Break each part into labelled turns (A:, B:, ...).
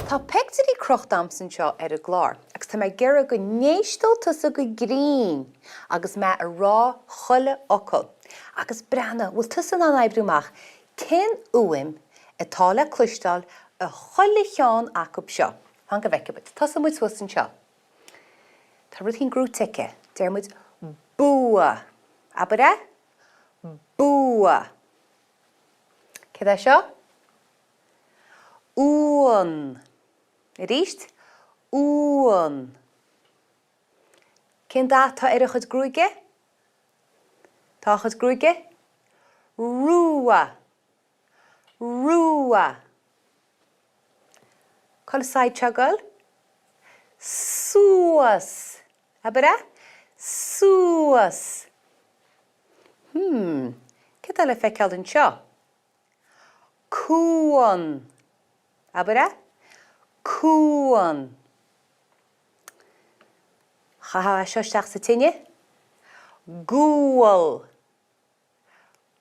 A: Tá pictiúirí crochta a'msa anseo ar an gclár agus tá mé ag iarraidh go n-éisteodh tusa go grinn agus mé a rá chuile fhocal agus breathnaigh bhfuil tusa in ann oibriú amach cén fhuaim atá le cloisteáil i chuile cheann acub seo. Fan go bhfeicfidh muid. Tosóidh muid suas anseo. Tá rud éigin gnóite aici. Deir muid bua. Abair é? Bua. Céard é seo? Uan. Arís, uan. Cén dath atá ar a chuid gruaige? Tá a chuid gruaige rua. Rua. Cá bhfuil an saighead seo ag goil? Suas. Abair é? Suas. Hmm, céard atá le feiceáil anseo? Cuan. Abair é? Cuan. Chaithfeá é seo isteach sa tine? Gual.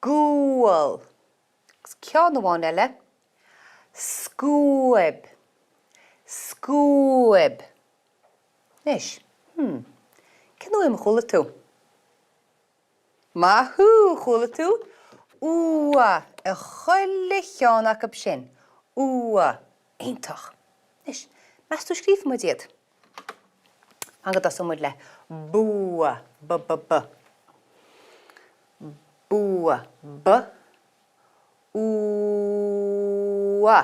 A: Gual. Agus ceann amháin eile. Scuab. Scuab. Anois, hmm, cén fhuaim a chuala tú? Maith thú! Chuala tú ua i chuile cheann acu sin. Ua. Iontach. Anois, meas tú scríobfaidh muid iad? Fan go dtosóidh muid le bua, b b b. Bua, b, ua.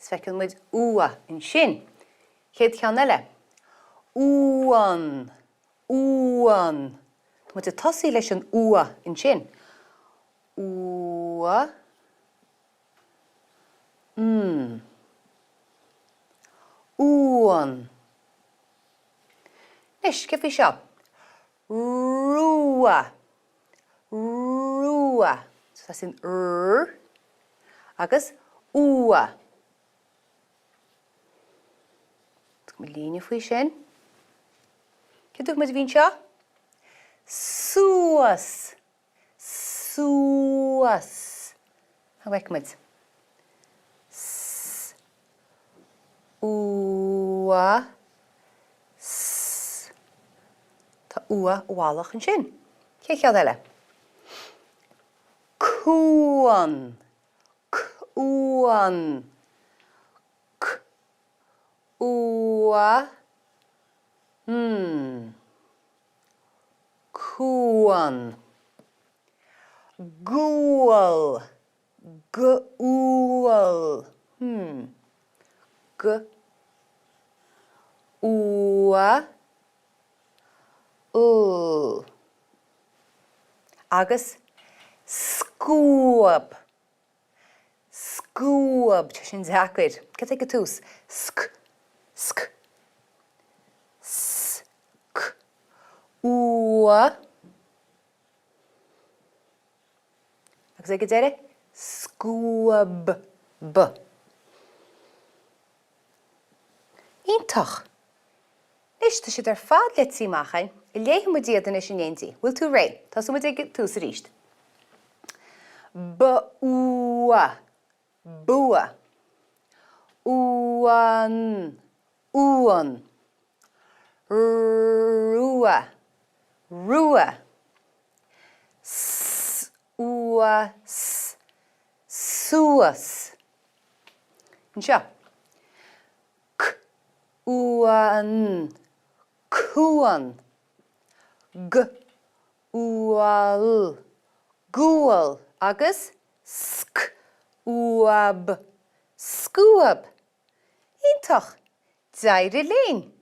A: Is feiceann muid ua ansin. Chéad cheann eile. Uan. Uan. Tá muid ag tosaí leis an ua ansin. Ua. N. Uan. Anois, céard faoi seo? Rua. Rua. So tá sin r agus ua. Tógfaidh muid líne faoi sin. Céard a dúirt muid a bhí anseo? Suas! Suas! An bhfeiceann muid? S. Ua. S. Tá ua i bhfalach ansin. Chéad cheann eile. Cuan. Cuan. C. Ua. N. Cuan. Gual. Gual. Hmm. G. Ua. L. Agus scuab. Scuab. Tá sin deacair. Cad é ag an tús? Sc. Sc. S. C. Ua. Agus ag an deireadh? Scuab. B. Iontach! Anois, tá siad ar fad litrithe amach againn. Léifidh muid iad anois in éindí. Bhfuil tú réidh? Tosóidh muid ag an tús arís. B-ua, bua. Uan, uan. Rua, rua. S-ua, s, suas. Anseo. C, ua, n, cuan. G, ua, l, gual agus sc, ua, b, scuab. Iontach! D'éirigh linn!